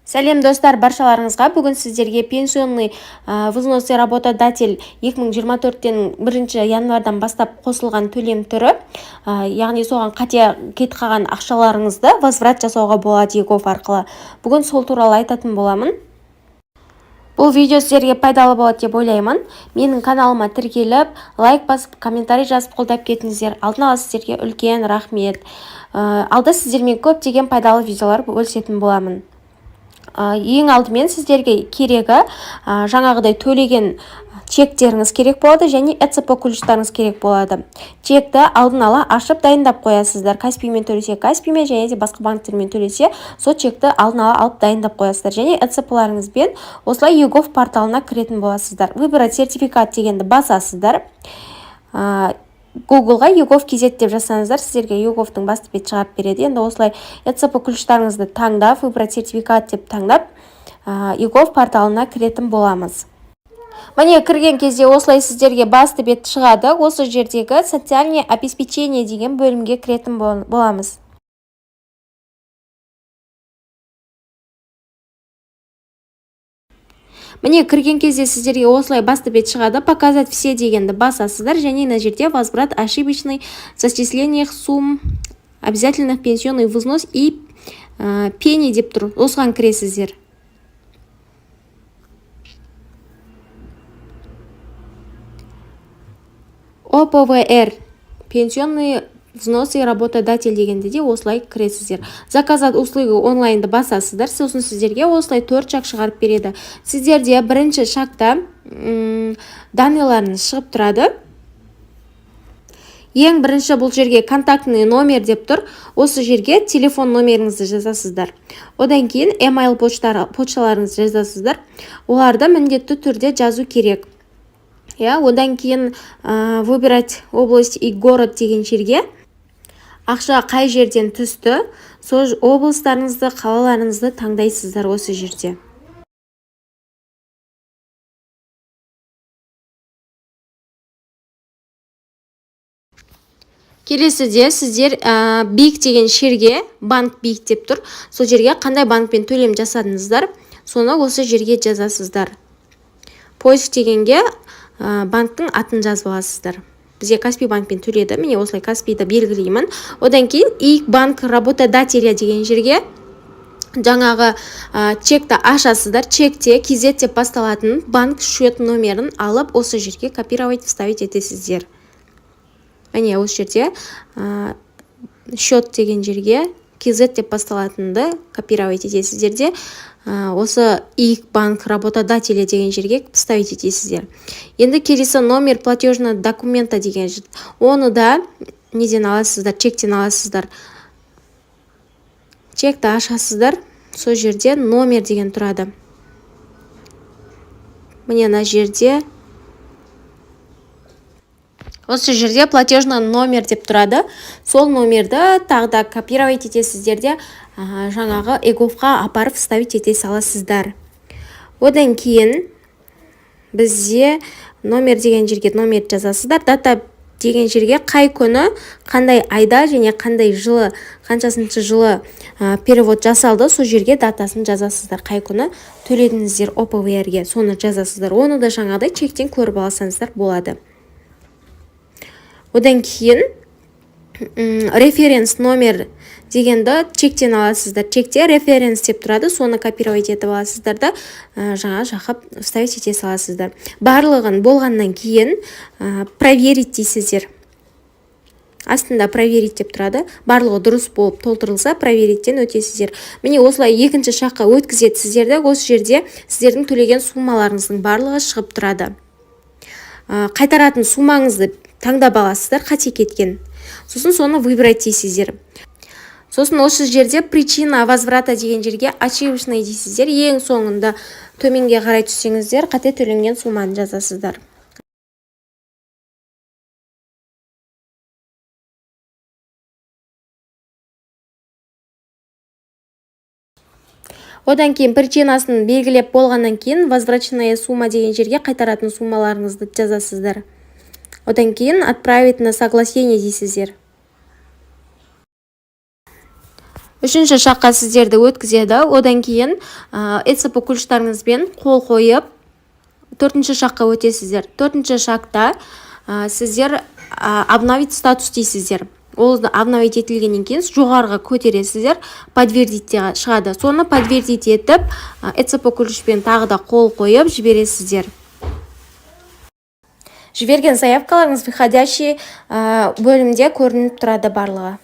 Сәлем, достар, баршаларыңызға! Бүгін сіздерге пенсионный взносы работодатель 2024-тен 1 январьдан бастап қосылған төлем түрі, яғни соған қате кетіп қалған ақшаларыңызды возврат жасауға болады eGov арқылы. Бүгін сол туралы айтатын боламын. Бұл видео сіздерге пайдалы болады деп ойлаймын. Менің каналыма тіркеліп, лайк басып, комментарий жазып, қолдап кетіңіздер. Алдын ала сіздерге үлкен рахмет. Алда сіздермен көптеген пайдалы видеолар бөлісетін боламын. Ең алдымен сіздерге керегі жаңағыдай төлеген чектеріңіз керек болады және ЭЦП ключтарыңыз керек болады. Чекті алдын ала ашып, дайындап қоясыздар. Каспиймен төлесе, Каспиймен және де басқа банктермен төлесе, сол чекті алдын ала алып, дайындап қоясыздар және ЭЦПларыңызбен осылай eGov порталына кіретін боласыздар. «Выбрать сертификат» дегенді басасыздар. Гуглға eGov kz деп жазсаңыздар, сіздерге eGovтың басты бет шығарып береді. Енді осылай ЭЦП ключтарыңызды таңдап, «Выбрать сертификат» деп таңдап, eGov порталына кіретін боламыз. Міне, кірген кезде осылай сіздерге басты бет шығады. Осы жердегі «Социальное обеспечение» деген бөлімге кіретін боламыз. Міне, кірген кезде сіздерге осылай басты бет шығады. «Показать все» дегенді басасыздар және мына жерде «Возврат ошибочных зачислениях сумм обязательных пенсионный взнос и пени» деп тұр, осыған кіресіздер. «ОПВР пенсионные взносы работодатель» дегенде де осылай кіресіздер. «Заказать услугу онлайнды басасыздар. Сосын сіздерге осылай төрт шаг шығарып береді. Сіздерде бірінші шагта данныйларыңыз шығып тұрады. Ең бірінші бұл жерге «Контактный номер» деп тұр, осы жерге телефон номеріңізді жазасыздар. Одан кейін email почталарыңызды жазасыздар, оларды міндетті түрде жазу керек, иә. Одан кейін «Выбирать область и город» деген жерге ақша қай жерден түсті, сол облыстарыңызды, қалаларыңызды таңдайсыздар осы жерде. Келесіде сіздер БИК деген жерге, «Банк БИК» деп тұр, сол жерге қандай банкпен төлем жасадыңыздар, соны осы жерге жазасыздар. «Поиск» дегенге банктің атын жазып аласыздар. Бізде Каспий банкпен төледі, міне, осылай Каспийді белгілеймін. Одан кейін «ИИК банк работодателя» деген жерге жаңағы чекті ашасыздар. Чекте KZ деп басталатын банк счет номерін алып, осы жерге копировать, вставить етесіздер. Міне, осы жерде «Счет» деген жерге KZ деп басталатынды копировать етесіздер де, осы «ИИК банк работодателя» деген жерге вставить етесіздер. Енді келесі «Номер платежного документа» деген, оны да неден аласыздар? Чектен аласыздар. Чекті ашасыздар, сол жерде «Номер» деген тұрады. Міне, мына жерде, осы жерде «Платежный номер» деп тұрады. Сол номерді тағы да копировать етесіздер де, жаңағы eGov-қа апарып вставить ете саласыздар. Одан кейін бізде «Номер» деген жерге номер жазасыздар. «Дата» деген жерге қай күні, қандай айда және қандай жылы, қаншасыншы жылы перевод жасалды, сол жерге датасын жазасыздар. Қай күні төледіңіздер ОПВР-ге, соны жазасыздар. Оны да жаңағыдай чектен көріп алсаңыздар болады. Одан кейін «Референс номер» дегенді чектен аласыздар. Чекте «Референс» деп тұрады, соны копировать етіп аласыздар да, жаңа жаққа вставить ете саласыздар. Барлығын болғаннан кейін «Проверить» дейсіздер. Астында «Проверить» деп тұрады. Барлығы дұрыс болып толтырылса, «Проверить»тен өтесіздер. Міне, осылай екінші шагқа өткізеді сіздерді. Осы жерде сіздердің төлеген суммаларыңыздың барлығы шығып тұрады. Қайтаратын суммаңызды таңдап аласыздар, қате кеткен. Сосын соны «Выбрать» дейсіздер. Сосын осы жерде «Причина возврата» деген жерге «Ошибочный» дейсіздер. Ең соңында төменге қарай түссеңіздер, қате төленген сумманы жазасыздар. Одан кейін причинасын белгілеп болғаннан кейін «Возвращенная сумма» деген жерге қайтаратын суммаларыңызды жазасыздар. Одан кейін «Отправить на согласование» дейсіздер. Үшінші шагқа сіздерді өткізеді. Одан кейін ЭЦП ключтарыңызбен қол қойып, төртінші шагқа өтесіздер. Төртінші шагта сіздер «Обновить статус» дейсіздер. Ол обновить етілгеннен кейін жоғарыға көтересіздер, «Подтвердить» шығады. Соны подтвердить етіп, ЭЦП ключпен тағы да қол қойып жібересіздер. Жіберген заявкаларыңыз входящий бөлімде көрініп тұрады барлығы.